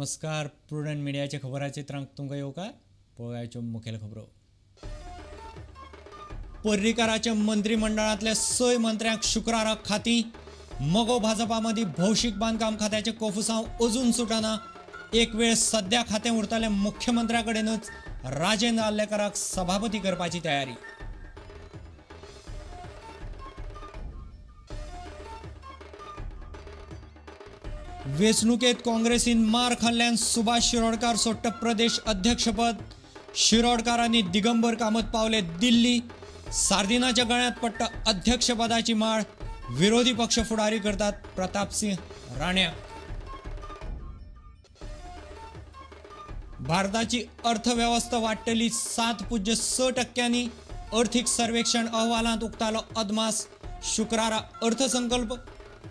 नमस्कार, प्रुडंट मिडियाच्या खबराचित्रांक तुमकां येवकार. पळोवयाच्यो मुखेल खबरो. पर्रीकाराच्या मंत्रिमंडळांतल्या 6 मंत्र्यांक शुक्राराक खाती. मगो भाजपा मदीं भौशीक बांदकाम खात्याचें कोफुसांव अजून सुटना. एक वेळ सद्या खातें उरतलें मुख्यमंत्र्या कडेनूच. राजेंद्र आर्लेकराक सभापती करपाची तयारी. वेंचणुकेत काँग्रेसीन मार खाल्ल्यान सुभाष शिरोडकार सोडटा प्रदेश अध्यक्षपद. शिरोडकारांनी दिगंबर कामत पावले दिल्ली. सार्दिनाच्या गळ्यांत पडटा अध्यक्षपदाची माळ. विरोधी पक्ष फुडारी करतात प्रतापसिंह राण्या. भारताची अर्थवेवस्था वाडटली 7.6%. अर्थीक सर्वेक्षण अहवालांत उक्तालो अदमास. शुक्रारा अर्थसंकल्प.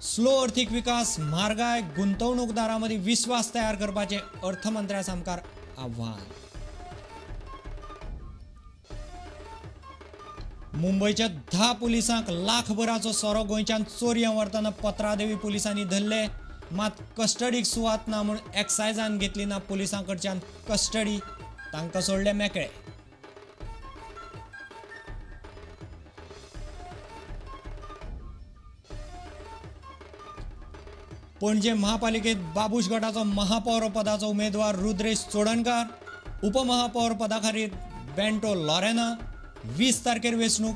स्लो अर्थीक विकास, म्हारगाय, गुंतवणूकदारां मदीं विस्वास तयार करपाचें अर्थमंत्र्या सामकार आव्हान. मुंबयच्या 10 पुलिसांक लाखभराचो सोरो गोंयच्यान चोरयां व्हरतना पत्रादेवी पुलिसांनी धरले. मात कस्टडीक सुवात ना म्हूण एक्सायजान घेतली ना पुलिसां कडच्यान कस्टडी. तांकां सोडले मेकळे. पणजे महापालिकेत बाबूश गटाचो महापौर पदाचो उमेदवार रुद्रेश चोडणकार, उपमहापौर पदा खातीर बेंटो लॉरेना. 20 तारखेर वेंचणूक.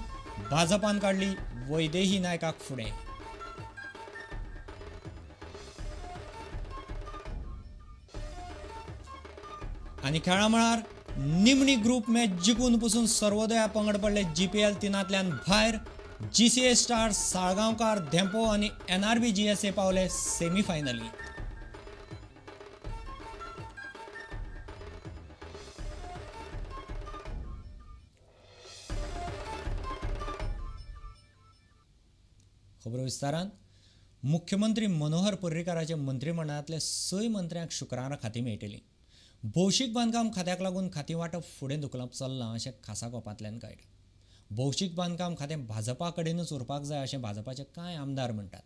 भाजपान काडली वैदेही नायकाक फुडें. आनी खेळा मळार निमणी ग्रुप मॅच जिखून पसून सर्वोदया पंगड पडले GPL 3 भायर. GCA star, Salgaonkar, Dempo आनी NRB GSA पावले सेमीफायनली. खबरो विस्तारान. मुख्यमंत्री मनोहर पर्रीकाराच्या मंत्रिमंडळांतले 6 मंत्र्यांक शुक्रारा खातीं मेळटली. भौशीक बांदकाम खात्याक लागून खातीं वांटप फुडें धुकलप चल्लां अशें खासा गोपांतल्यान कळटा. भौशीक बांदकाम खातें भाजपा कडेनूच उरपाक जाय अशें भाजपाचे कांय आमदार म्हणटात.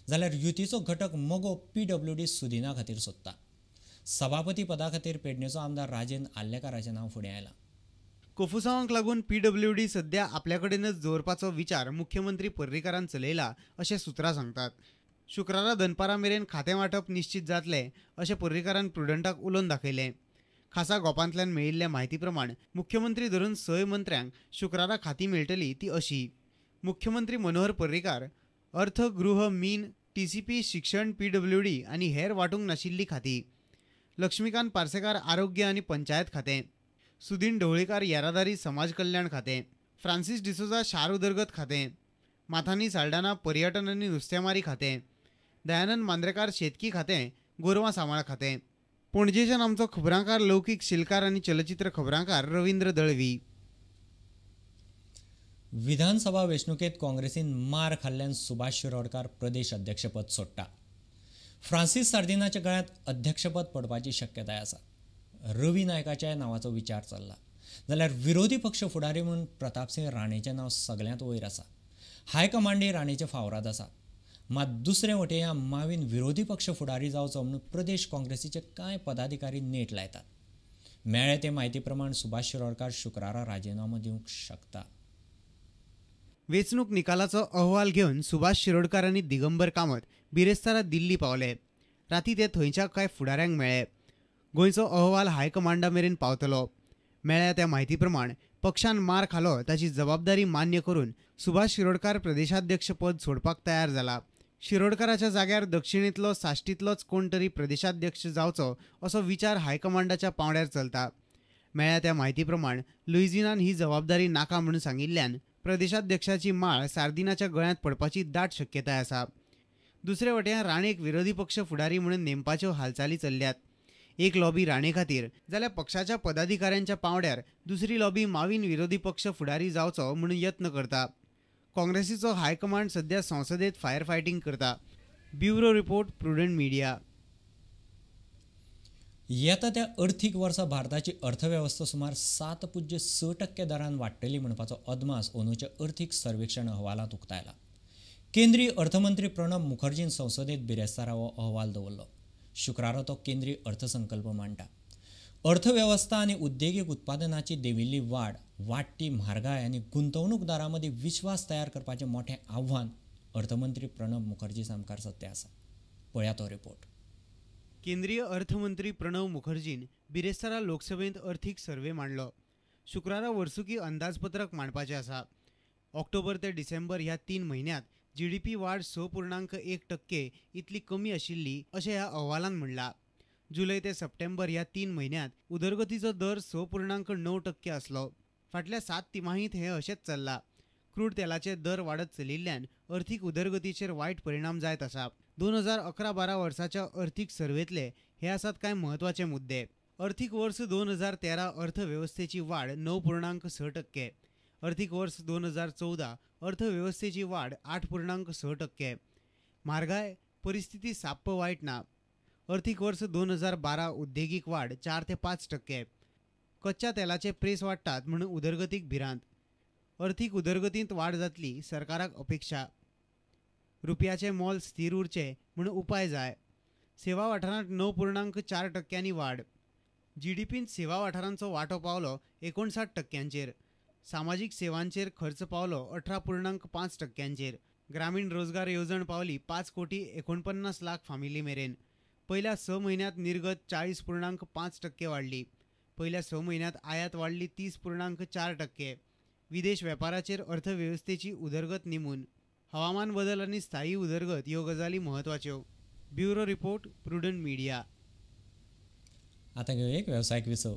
जाल्यार युतीचो घटक मगो PWD सुदिना खातीर सोदता. सभापती पदा खातीर पेडणेचो आमदार राजेंद्र आर्लेकाराचें नांव फुडें आयलां. कोफुसांवांक लागून PWD सध्या आपल्या कडेनच दवरपाचो विचार मुख्यमंत्री पर्रीकारान चलयला अशें सुत्रां सांगतात. शुक्रारा दनपारा मेरेन खातें वांटप निश्चीत जातलें अशें पर्रीकारान प्रुडंटाक उलोवन दाखयलें. खासा गोपांतल्यान मेळिल्ले म्हायती प्रमाण मुख्यमंत्री धरून 6 मंत्र्यांक शुक्रारा खातीं मेळटली ती अशी: मुख्यमंत्री मनोहर पर्रीकार, अर्थ, गृह, मीन, TCP, शिक्षण, PWD आनी हेर वांटूंक नाशिल्लीं खातीं; लक्ष्मीकांत पार्सेकार, आरोग्य आनी पंचायत खातें; सुदीन ढवळीकार, येरादारी समाज कल्याण खातें; फ्रांसीस डिसोजा, शार उदरगत खातें; माथानी साल्डाना, पर्यटन आनी नुस्तेमारी खातें; दयानंद मांद्रेकार, शेतकी खातें, गोरवां सांबाळ खातें. पणजेच्यान आमचो खबरांकार लौकीक शिलकार आनी चलचित्र खबरांकार रवींद्र दळवी. विधानसभा वेंचणुकेत काँग्रेसीन मार खाल्ल्यान सुभाष शिरोडकार प्रदेश अध्यक्षपद सोडटा. फ्रांसीस सार्दिनाच्या गळ्यांत अध्यक्षपद पडपाची शक्यताय आसा. रवी नायकाच्या नांवाचो विचार चल्ला. जाल्यार विरोधी पक्ष फुडारी म्हूण प्रतापसिंह राणेचें नांव सगल्यांत वयर आसा. हायकमांडय राणेचे फावराद आसा. मात दुसरे वटेन मावीन विरोधी पक्ष फुडारी जावचो म्हणून प्रदेश काँग्रेसीचे कांय पदाधिकारी नेट लायतात. मेळ्ळे ते म्हायती प्रमाण सुभाष शिरोडकार शुक्रारा राजिनामो दिवंक शकता. वेंचणूक निकालाचो अहवाल घेवन सुभाष शिरोडकार आनी दिगंबर कामत बिरेस्तारा दिल्ली पावले. राती ते थंयच्या कांय फुडाऱ्यांक मेळ्ळे. गोंयचो अहवाल हायकमांडा मेरेन पावतलो. मेळ्ळ्या त्या म्हायती प्रमाण पक्षान मार खालो ताची जबाबदारी मान्य करून सुभाष शिरोडकार प्रदेशाध्यक्षपद सोडपाक तयार जाला. शिरोडकाराच्या जाग्यार दक्षिणेंतलो साश्टींतलोच कोण तरी प्रदेशाध्यक्ष जावचो असो विचार हायकमांडाच्या पांवड्यार चलता. मेळ्ळ्या त्या म्हायती प्रमाण लुइझिनान ही जबाबदारी नाका म्हणून सांगिल्ल्यान प्रदेशाध्यक्षाची माळ सार्दिनाच्या गळ्यांत पडपाची दाट शक्यताय आसा. दुसरे वटेन राणेक विरोधी पक्ष फुडारी म्हणून नेमपाच्यो हालचाली चल्ल्यात. एक लॉबी राणे खातीर जाल्यार पक्षाच्या पदाधिकाऱ्यांच्या पांवड्यार दुसरी लॉबी मावीन विरोधी पक्ष फुडारी जावचो म्हणून यत्न करता. काँग्रेसीचो हायकमांड सध्या संसदेत फायर फायटींग करता. Bureau report, Prudent media. येता त्या अर्थीक वर्सा भारताची अर्थवेवस्था सुमार 7.6% दरान वाडटली म्हणपाचो अदमास अंदूच्या अर्थीक सर्वेक्षण अहवालांत उक्तायला. केंद्रीय अर्थमंत्री प्रणब मुखर्जीन संसदेत बिरेस्तारा हो अहवाल दवरलो. शुक्रारा तो केंद्रीय अर्थसंकल्प मांडटा. अर्थवेवस्था आनी उद्देगीक उत्पादनाची देंविल्ली वाड, वाडटी म्हारगाय आनी गुंतवणूकदारां मदीं विश्वास तयार करपाचें मोठें आव्हान अर्थमंत्री प्रणब मुखर्जी सामकार सद्या आसा. पळया तो रिपोर्ट. केंद्रीय अर्थमंत्री प्रणव मुखर्जीन बिरेस्तारा लोकसभेंत अर्थीक सर्वे मांडलो. शुक्रारा वर्सुकी अंदाजपत्रक मांडपाचें आसा. ऑक्टोबर ते डिसेंबर ह्या 3 म्हयन्यांत जीडीपी वाड 6.1% इतली कमी आशिल्ली अशें ह्या अहवालान म्हणलां. जुलय ते सप्टेंबर ह्या 3 म्हयन्यांत उदरगतीचो दर 6.9% आसलो. फाटल्या 7 तिमाहींत हें अशेंच चल्लां. क्रूड तेलाचे दर वाडत चलिल्ल्यान अर्थीक उदरगतीचेर वायट परिणाम जायत आसा. 2011-12 वर्साच्या अर्थीक सर्वेंतले हे आसात कांय म्हत्वाचे मुद्दे. अर्थीक वर्स 2013 अर्थवेवस्थेची वाड 9.6%, अर्थीक वर्स 2014 अर्थवेवस्थेची वाड 8.6%. म्हारगाय परिस्थिती साप्प वायट ना. अर्थीक वर्स 2012 उद्देगीक वाड 4 ते 5%. कच्च्या तेलाचे प्रेस वाडटात म्हूण उदरगतीक भिरांत. अर्थीक उदरगतींत वाड जातली सरकाराक अपेक्षा. रुपयाचें मोल स्थिर उरचें म्हूण उपाय जाय. सेवा वाठारांत 9.4% वाड. जीडीपींत सेवा वाठारांचो वांटो पावलो 59%. सामाजीक सेवांचेर खर्च पावलो 18.5%. ग्रामीण रोजगार येवजण पावली 5,49,00,000 फामिली मेरेन. पयल्या 6 म्हयन्यांत निर्गत 40.5% वाडली. पयल्या 6 म्हयन्यांत आयात वाडली 30.4%. विदेश वेपाराचेर अर्थवेवस्थेची उदरगत निमून. हवामान बदल आनी स्थायी उदरगत ह्यो गजाली म्हत्वाच्यो. Bureau report, Prudent Media. आतां घेवया एक वेवसायीक विसव.